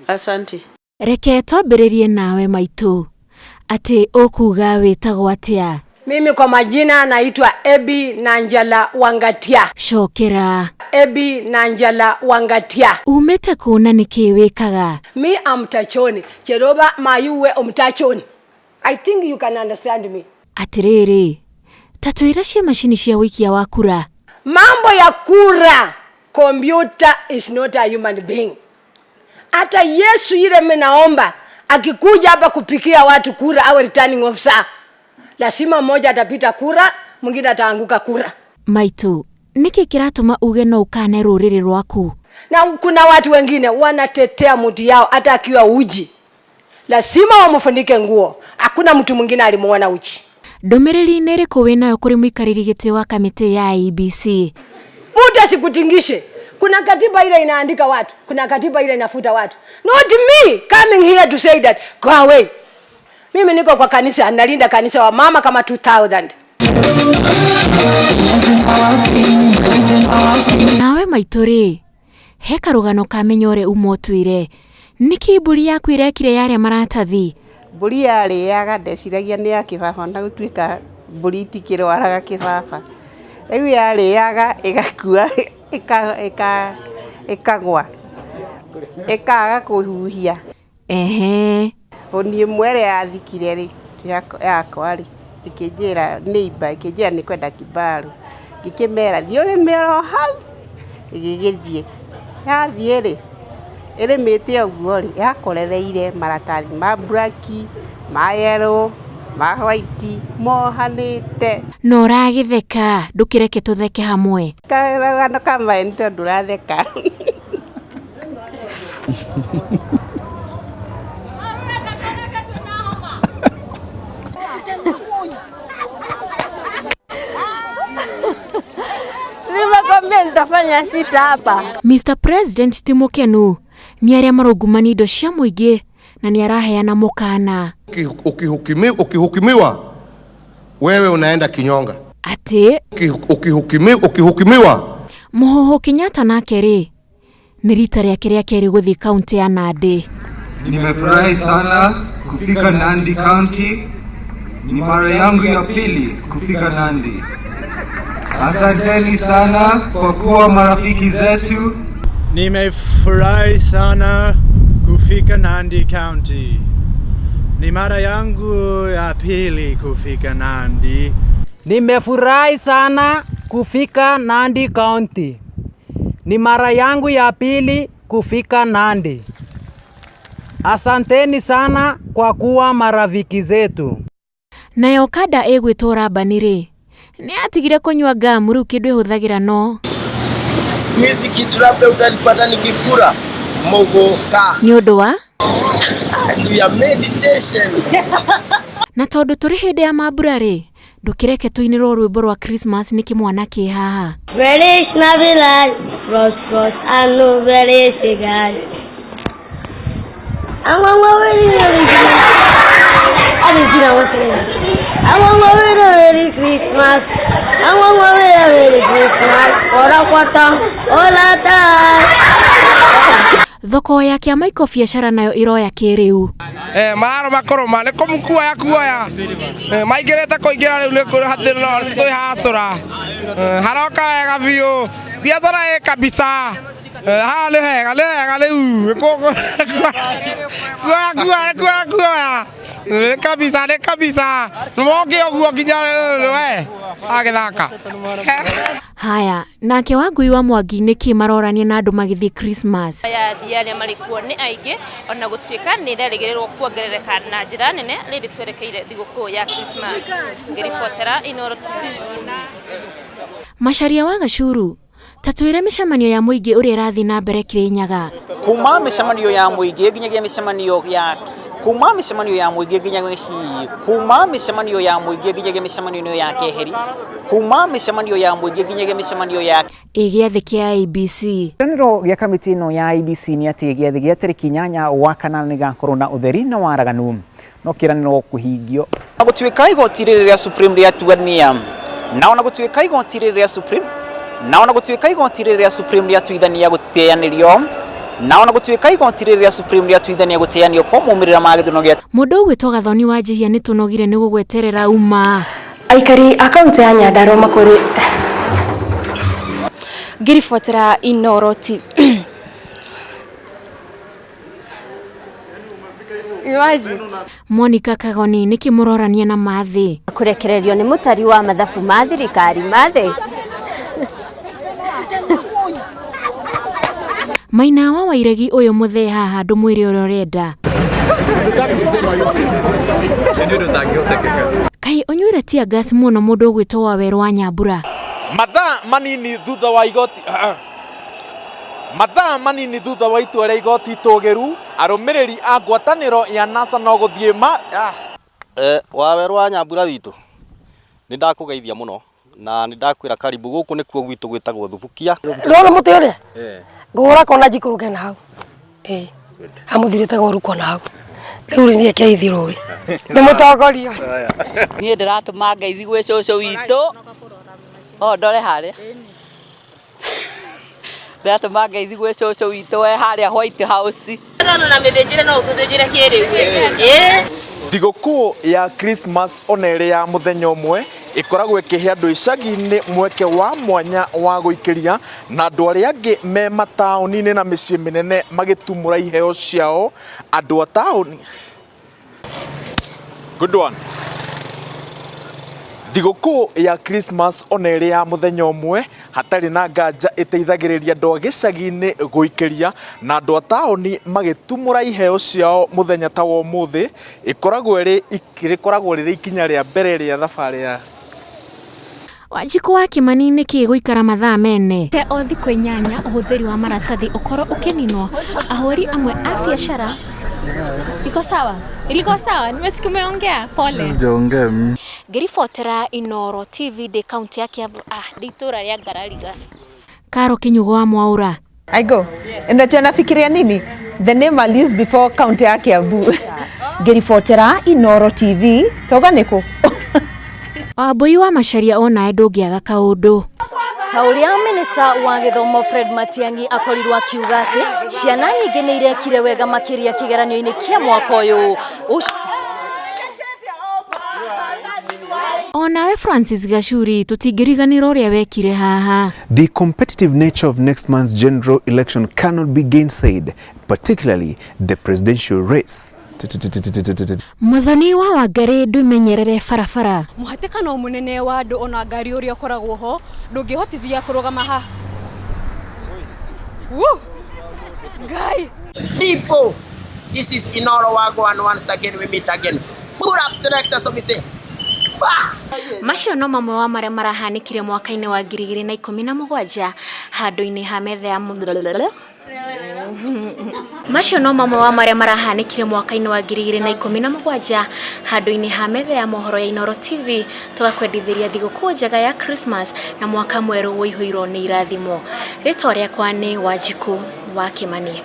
Asante. Reke twambĩrĩrie nawe maitũ, atĩ ũkuga wĩtagwo atĩa? Mimi kwa majina naitwa Ebi Nanjala Wangatia. Cokera. Ebi Nanjala Wangatia. Umĩte kũ na nĩkĩ wĩkaga? Me am Tachoni. Cheroba Mayuwe Omtachoni. I think you can understand me. Atĩrĩrĩ, ta twĩre cia macini cia ũikia wa kura. Mambo ya kura, computer is not a human being. Hata Yesu ile mimi naomba akikuja hapa kupikia watu kura awe returning officer, lazima mmoja atapita kura, mwingine ataanguka kura. Maitũ, nĩkĩ kĩratũma uge no ũkane rũrĩrĩ rwaku? Na kuna watu wengine wanatetea mtu yao hata akiwa uji, lazima wamfunike nguo. Hakuna mtu mwingine alimuona uchi. Ndũmĩrĩri nĩ ĩrĩkũ wĩnayo kũrĩ mũikarĩri gĩtĩ wa kamĩtĩ ya IEBC? Mtu asikutingishe. Kuna katiba ile inaandika watu, kuna katiba ile inafuta watu. Not me coming here to say that go away. Mimi niko kwa kanisa, nalinda kanisa wa mama kama 2000. Nawe maitũ rĩ, he karũgano ka menya ũrĩa uma ũtwĩre, nĩkĩ mbũri yaku ĩrekire yarĩa maratathi? Mbũri yarĩaga ndeciragia nĩ ya kĩbaba na gũtuĩka mbũri itikĩrwaraga kĩbaba. Rĩu yarĩaga ĩgakua ĩkagwa, ĩkaga kũhuhia. Ehe. Hũni ĩmwe ĩrĩa yathikire rĩ, yakwa rĩ, ĩkĩnjĩra neighbor ĩkĩnjĩra nĩ kwenda kibaru. Ngĩkĩmera thiĩ ũrĩme oro hau, ĩgĩgĩthiĩ. Yathiĩ rĩ, ĩrĩmĩte ũguo rĩ, yakorereire maratathi ma mburaki, ma yellow, ma white, mohanĩte. Na ũragĩtheka, ndũkĩreke tũtheke hamwe. Karũgano ka maĩ nĩ tondũ ũratheka. Nimekwambia nitafanya sita hapa. Mr President ti mũkenu nĩ arĩa maraungumania indo cia mũingĩ na nĩ araheana mũkana. Ukihukumiwa wewe unaenda kinyonga. Atĩ Ukihukumiwa Mũhũhũ Kenyatta nake rĩ, nĩ rita rĩake rĩa kerĩ gũthiĩ kaunti ya Nandi. Nimefurahi sana kufika Nandi County. Ni mara yangu ya pili kufika Nandi. Asanteni sana kwa kuwa marafiki zetu. Nimefurahi sana kufika Nandi County. Ni mara yangu ya pili kufika Nandi. Nimefurahi sana kufika Nandi County. Ni mara yangu ya pili kufika Nandi. Asanteni sana kwa kuwa marafiki zetu. Nayo kanda ĩgwĩtwo Rabani rĩ, nĩ atigire kũnyua ngamu rĩu kĩndũ ĩhũthagĩra no Siku hizi kitu labda utanipata nikikula muguka nĩ ũndũ wa juu ya meditation. Na tondũ tũrĩ hĩndĩ ya mambura rĩ, ndũkĩreke tũinĩrwo rwĩmbo rwa Christmas nĩ kĩmwana kĩ haha. Feliz Navidad, prosperous and felicidad. Merry Christmas. Merry Christmas. Thoko ya Kĩamaiko biacara nayo iroya kĩrĩu. Mararũma kũrũma nĩ kũmukuoya kuoya. Maingĩrĩte kũingĩra rĩu nĩ twĩ hacũra. Haroka wega biũ. Biacara ĩ kabisa. Haha nĩ hega, nĩ hega rĩu. Kuoya kuoya kuoya kuoya. Nĩ kabisa, nĩ kabisa. Nĩmoke ũguo nginya we agĩthaka. Haya, nake Wangui wa Mwangi nĩkĩ marorania na andũ magĩthiĩ Christmas? Ya athii arĩa marĩ kuo nĩ aingĩ ona gũtuĩka nĩ ĩrerĩgĩrĩrwo kuongerereka na njĩra nene rĩrĩ twerekeire thigũkũ ya Christmas. Ngĩribotera Inooro TV. Macharia wa Gacuru, ta twĩre mĩcemanio ya mũingĩ ũrĩa ĩrathiĩ na mbere Kĩrĩnyaga. Kuma mĩcemanio ya mũingĩ nginyagia mĩcemanio ya kuma mĩcemanio ya mũingĩ nginyagia kuma mĩcemanio ya mũingĩ nginyagia mĩcemanio ya keheri kuma mĩcemanio ya mũingĩ nginyagia mĩcemanio ya Ĩ gĩathĩ kĩa IEBC. Kĩranĩro gĩa kamĩtĩ ĩno ya IEBC nĩ atĩ gĩathĩ gĩa tarĩki 8 wa kanana nĩ gĩgakorwo na ũtheri na waraganu no kĩranĩro kũhingio. Na gũtuĩka igoti rĩrĩ rĩa Supreme rĩatuania na ona gũtuĩka igoti rĩrĩ rĩa Supreme na ona gũtuĩka igoti rĩrĩ rĩa Supreme rĩatuithania gũteanĩrio Na ona gũtuĩka igoti rĩrĩ rĩa Supreme rĩatuithania gũteanio kwa maumĩrĩra ma gĩthurano gĩa Mũndũ ũgwĩtwo Gathoni wa Njihia nĩ tũnogire nĩ gũgweterera uma. Aikari a kaunti ya Nyandarua makũrĩ ngĩribotera Inooro TV. Imagine. Monica Kagoni nĩkĩ mũrorania na mathĩ? Kũrekererio nĩ mũtari wa mathabu ma thirikari mathĩ. Maina wa Wairegi ũyũ mũthee haha ndũmwĩre ũrĩa ũrenda. Kaĩ ũnyuire tear gas mũno mũndũ ũgwĩtwo Wawerũ wa Nyambura? Mathaa manini thutha wa igoti Mathaa manini thutha wa itua rĩa igoti itũgĩru, arũmĩrĩri a ngwatanĩro ya NASA no gũthiĩ ma ah. Wawerũ wa Nyambura witũ, nĩ ndakũgeithia mũno na nĩ ndakwĩra karibu gũkũ nĩkuo gwitũ gwĩtagwo Thubukia. Ndĩrona mũtĩ ũrĩa ngũhũra kona njikũrũke na hau ĩĩ amũthurĩte goru kona hau rĩu niĩ keithi rũĩ nĩ mũtongoria. Niĩ ndĩratũma ngeithi gwĩ cũcũ witũ o ndore harĩa ndĩratũma ngeithi gwĩ cũcũ witũ e harĩa White House. Na mĩthĩnjĩre no ũtũthĩnjĩre kĩrĩu ĩ. Thigũkũ ya Christmas ona ĩrĩ ya mũthenya ũmwe ĩkoragwo ĩkĩhe andũ icagi-inĩ mweke wa mwanya wa gũikĩria na andũ arĩa angĩ me mataũni-inĩ na mĩciĩ mĩnene magĩtumũra iheo ciao andũ a taũni. Good one. Thigũkũ ya Christmas ona ĩrĩ ya mũthenya ũmwe hatarĩ na nganja ĩteithagĩrĩria andũ a gĩcagi-inĩ gũikĩria na andũ a taũni magĩtumũra iheo ciao mũthenya ta wa ũmũthĩ ĩkoragwo ĩrĩ rĩkoragwo rĩrĩ ikinya rĩa mbere rĩa thabarĩ ya Wanjikũ wa Kimani nĩkĩ gũikara mathaa mene? Te o thikũ 8 ũhũthĩri wa maratathi ũkorwo ũkĩninwo. Ahũri amwe a biacara. Iko sawa? Ilikuwa sawa? Nimesikia umeongea. Pole. Sijaongea mimi. Ngĩribotera Inooro TV ndĩ kaunti ya Kiambu, ndĩ itũra rĩa Ngarariga. Karo Kinyugo wa Mwaura. I go. Unajua nafikiria nini? The name I'll use before county ya Kiambu. Ngĩribotera Inooro TV, toga nĩkũ? Wambui wa Macharia onawe ndũngĩaga kaũndũ. Ta ũrĩa minista wa gĩthomo Fred Matiang'i akorirwo akiuga atĩ ciana nyingĩ nĩ irekire wega makĩria kĩgeranio-inĩ kĩa mwaka ũyũ. Onawe Francis Gachuri tũtingĩriganĩrwo ũrĩa wekire haha. The competitive nature of next month's general election cannot be gainsaid, particularly the presidential race. Muthoni wa Wangari ndwĩmenyerere barabara. Mũhatĩkano mũnene wa andũ ona ngari ũrĩa ũkoragwo ho ndũngĩhotithia kũrũgama ha. Woo! Ngai! People, this is Inooro Wagwan once again, we meet again. Put up selector, so we say, bah! Macio no mamwe wa marĩa marahanĩkire mwaka-inĩ wa 2017 handũ-inĩ ha metha ya Macio no mamwe wa marĩa marahanĩkire mwaka-inĩ wa 2017 handũ-inĩ ha metha ya mohoro ya Inooro TV tũgakwendithĩria thigũkũ njega ya Christmas na mwaka mwerũ ũihũirwo nĩ irathimo. Rĩtwa rĩakwa nĩ Wanjikũ wa Kimani.